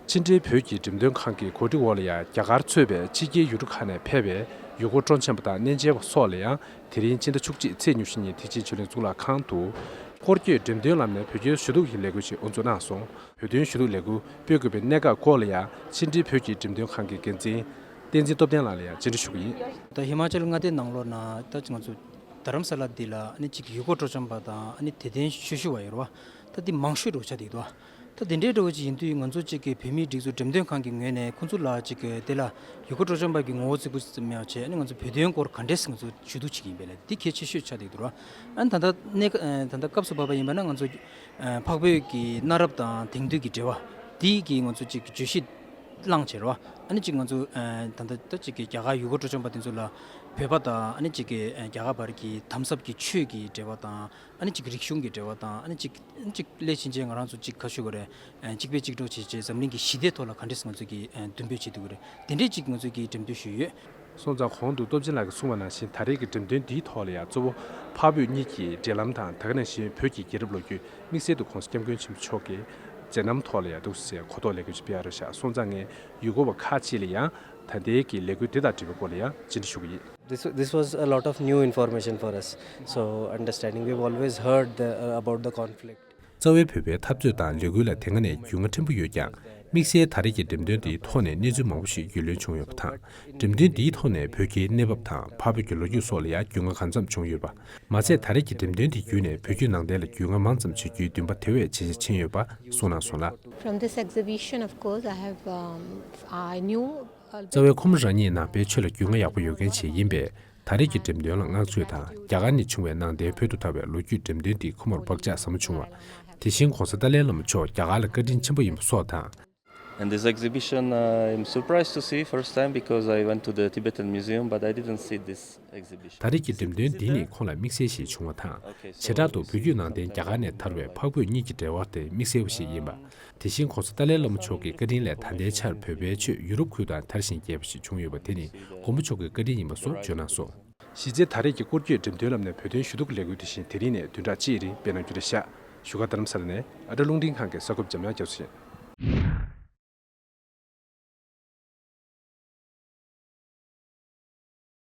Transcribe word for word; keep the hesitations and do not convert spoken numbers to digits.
ཕྱི་འབྲེལ་བོད་ཀྱི་འགྲེམས་སྟོན་ཁང་གི་གོ་སྒྲིག་འོག་ལ་ཡང་རྒྱ་གར་གཙོས་པའི་ཕྱི་རྒྱལ་ཡུལ་གྲུ་ཁག་ནས་ཕེབས་པའི་ཡུལ་སྐོར་སྤྲོ་འཆམ་པ་དང་གནས་མཇལ་བ་སོགས་ལ་ཡང་དེ་རིང་ཕྱི་ཟླ་བཅུ་གཅིག་ཚེས་ཉི་ཤུ་ཉིན་དེ་ཕྱིའི་ཆོས་གླིང་གཙུག་ལག་ཁང་དུ་སྐོར་སྐྱོད་འགྲེམས་སྟོན་ལམ་ནས་བོད་སྐྱོར་ཞུ་གཏུག་གི་ལས་འགུལ་ཞིག་དབུ་འཛུགས་གནང་སོང་། བོད་དོན་ཞུ་གཏུག་ལས་འགུལ་སྤེལ་དགོས་པའི་གནད་འགག་སྐོར་ལ་ཡང་ཕྱི་འབྲེལ་བོད་ཀྱི་འགྲེམས་སྟོན་ཁང་གི་འགན་འཛིན་བསྟན་འཛིན་སྟོབས་ལྡན་ལགས་ལ་ཡང་བཅར་འདྲི་ཞུ་གི་ཡིན། ད་ཧི་མ་ཅལ་མངའ་སྡེའི་ནང་ལོགས་ན་ད་ང་ཚོ་རྡ་རམ་ས་ལ་འདི་ལ་ཨ་ནི་གཅིག་ཡུལ་སྐོར་སྤྲོ་འཆམ་པ་དང་ཨ་ནི་དད་ལྡན་ཆོས་ཞུ་བ་ཡོད་རེད་བ། ད་འདི་མང་ཤོས་འགྲོ་ཆགས་འདུག་དོ། ད་དེ་འདྲའི་འདྲ་བོ་ཅིག་ཡིན་དུས་ང་ཚོ་གཅིག་གི་བོད་མིའི་སྒྲིག་འཛུགས་འགྲེམས་སྟོན་ཁང་གི་ངོས་ནས་ཁོང་ཚོ་ལ་གཅིག་གི་དེ་ལ་ཡུལ་སྐོར་སྤྲོ་འཆམ་པ་གི་ངོ་བོ་བརྩི་བཀུར་ཙམ་ཡང་བྱས་ཨ་ནི་ང་ཚོ་བོད་དོན་སྐོར་ག་འདྲས་ང་ཚོ་ཞུ་གཏུག་བྱེད་ཀྱི་ཡིན་པས་ལ་འདི་གལ་ཆེ་ཤོས་ཆགས་འདུག་དོ། ཨ་ནི་ད་ལྟ་གནས་ད་ལྟ་སྐབས་སུ་བབས་པ་ཡིན་པ་ན་ང་ཚོ་འཕགས་བོད་ཀྱི་གནའ་རབས་དང་དེང་དུས་ཀྱི་འབྲེལ་བ་འདི་གི་ང་ཚོ་གཅིག་གི་བརྗོད་གཞི་བླངས་བྱས་རོ། ཨ་ནི་གཅིག་ང་ཚོ་ད་ལྟ་ད་གཅིག་གི་རྒྱ་གར་ཡུལ་སྐོར་སྤྲོ་འཆམ་པ་དེ་ཚོ་ལ་བོད་པ་དང་ཨ་ནི་གཅིག་གི་རྒྱ་གར་བར་གྱི་དམ་ཟབ་ཀྱི་ཆོས་ཀྱི་འབྲེལ་བ་དང་ཨ་ནི་གཅིག་རིག་གཞུང་གི་འབྲེལ་བ་དང་ཨ་ནི་གཅིག་གཅིག་སླད་ཕྱིན་ཆད་ང་རང་ཚོ་གཅིག་ཁ་ཤོ་ག་རེ་གཅིག་པའི་གཅིག་གྲོགས་བྱེད་ཆེད་འཛམ་གླིང་གི་ཞི་བདེའི་ཐོག་ལ་ག་འདྲས་ང་ཚོ་གི་མདུན་སྤོས་བྱེད་ཐུབ་ཀྱི་རེད། དེ་འདྲས་གཅིག་ང་ཚོ་གི་འགྲེམས་སྟོན་ཞུས་ཡོད། སོང་ཙང་གོང་དུ་སྟོབས་ཆེན་ལགས་ཀྱིས་གསུངས་པ་ནང་བཞིན་ད་རེས་ཀྱི་འགྲེམས་སྟོན་འདིའི་ཐོག་ལ་ཡང་གཙོ་བོ་འཕགས་བོད་གཉིས་ཀྱི་འབྲེལ་ལམ་དང་ད་ག་ནང་བཞིན་བོད་ཀྱི་རྒྱལ་རབས་ལོ་རྒྱུས་དམིགས་བསལ་དུ་༸གོང་ས་༸སྐྱབས་མགོན་ཆེན་པོ་མཆོག་གི་མཛད་རྣམ་ཐོག་ལ་ཡང་འདུག་སེ་གོ་རྟོགས་ལས་འགུལ་ཞིག་སྤེལ་ཡ་རེད་ཤག་སོང་ཙང་ངས་ཡུལ་སྐོར་བ་ཁག་ཅིག་ལ་ཡང་ད་ལྟའི་གི་ལས་འགུལ་འདི་དང་འབྲེལ་བའི་སྐོར་ལ་ཡང་བཅར་འདྲི་ཞུ་གི་ཡིན། This, this was a lot of new information for us. So, understanding, we've always heard the, uh, about the conflict. རྩ་བའི་བོད་པའི་འཐབ་རྩོད་དང་ལས་འགུལ་ལ་དེ་སྔ་ནས་རྒྱུས་མངའ་ཕྲན་བུ་ཡོད་ཀྱང་། དམིགས་བསལ་ད་རེས་ཀྱི་འགྲེམས་སྟོན་འདིའི་ཐོག་ནས་གནས་ཚུལ་མང་པོ་ཞིག་རྒྱུས་ལོན་བྱུང་ཡོད་པ་དང་། འགྲེམས་སྟོན་འདིའི་ཐོག་ནས་བོད་ཀྱི་གནས་བབ་དང་འཕགས་བོད་ཀྱི་ལོ་རྒྱུས་སོགས་ལ་ཡང་རྒྱུས་མངའ་གང་འཚམ་བྱུང་ཡོད་པ། མ་ཚད་ད་རེས་ཀྱི་འགྲེམས་སྟོན་འདི་བརྒྱུད་ནས་བོད་བརྒྱུད་ནང་བསྟན་ལ་རྒྱུས་མངའ་མང་ཙམ་བྱེད་རྒྱུའི་འདུན་པ་དེ་བས་ཇེ་ཆེ་ཕྱིན་ཡོད་པ་གསུངས་གནང་སོང་ལ། From this exhibition, of course, I have, um, I knew རྩ་བའི་ཁོ་མོ་རང་ཉིད་ནང་པའི་ཆོས་ལ་རྒྱུས་མངའ་ཡག་པོ་ཡོད་མཁན་ཞིག་ཡིན་པས། ད་རེས་ཀྱི་འགྲེམས་སྟོན་ལ་བསྔགས་བརྗོད་དང་རྒྱ་གར་ནས་བྱུང་བའི་ནང་བསྟན་བོད་དུ་དར་བའི་ལོ་རྒྱུས་འགྲེམས་སྟོན་འདིས་ཁོ་མོར་བག་ཆགས་ཟབ་མོ་བྱུང་བ། དེ་བཞིན་༸གོང་ས་ཏཱ་ལའི་བླ་མ་མཆོག་རྒྱ་གར་ལ་བཀའ་དྲིན་ཆེན་པོ་ཡིན་པ་སོགས་དང་། And this exhibition, uh, I'm surprised to see first time because I went to the Tibetan Museum, but I didn't see this exhibition. ད་རེས་ཀྱི་འགྲེམས་སྟོན་འདི་ནི་ཁོང་ལ་དམིགས་བསལ་ཞིག་བྱུང་བ་དང་། བྱེ་བྲག་ཏུ་བོད་བརྒྱུད་ནང་བསྟན་རྒྱ་གར་ནས་དར་བའི་འཕགས་བོད་གཉིས་ཀྱི་འབྲེལ་བ་དེ་དམིགས་བསལ་བ་ཞིག་ཡིན་པ། དེ་བཞིན་༸གོང་ས་ཏཱ་ལའི་བླ་མ་མཆོག་གི་བཀའ་དྲིན་ལས་ད་ལྟའི་ཆར་བོད་པའི་ཆོས་ཡུ་རོབ་ཁུལ་དང་དར་ཞིང་རྒྱས་པ་ཞིག་བྱུང་ཡོད་པ་དེ་ནི་མགོན་པོ་མཆོག་གི་བཀའ་དྲིན་ཡིན་པ་སོགས་བརྗོད་གནང་སོང་། གཞི་རྩའི་ད་རེས་ཀྱི་སྐོར་སྐྱོད་འགྲེམས་སྟོན་ལམ་ནས་བོད་དོན་ཞུ་གཏུག་ལས་འགུལ་དེ་བཞིན་དེ་རིང་ནས་བདུན་ཕྲག་གཅིག་རིང་སྤེལ་གནང་རྒྱུ་རེད་ཤག་བཞུགས་སྒར་རྡ་རམ་ས་ལ་ནས་ཨ་ཀྲ་རླུང་འཕྲིན་ཁང་གི་གསར་འགོད་པ་འཇམ་དབྱངས་རྒྱ་མཚོ་ཡིན།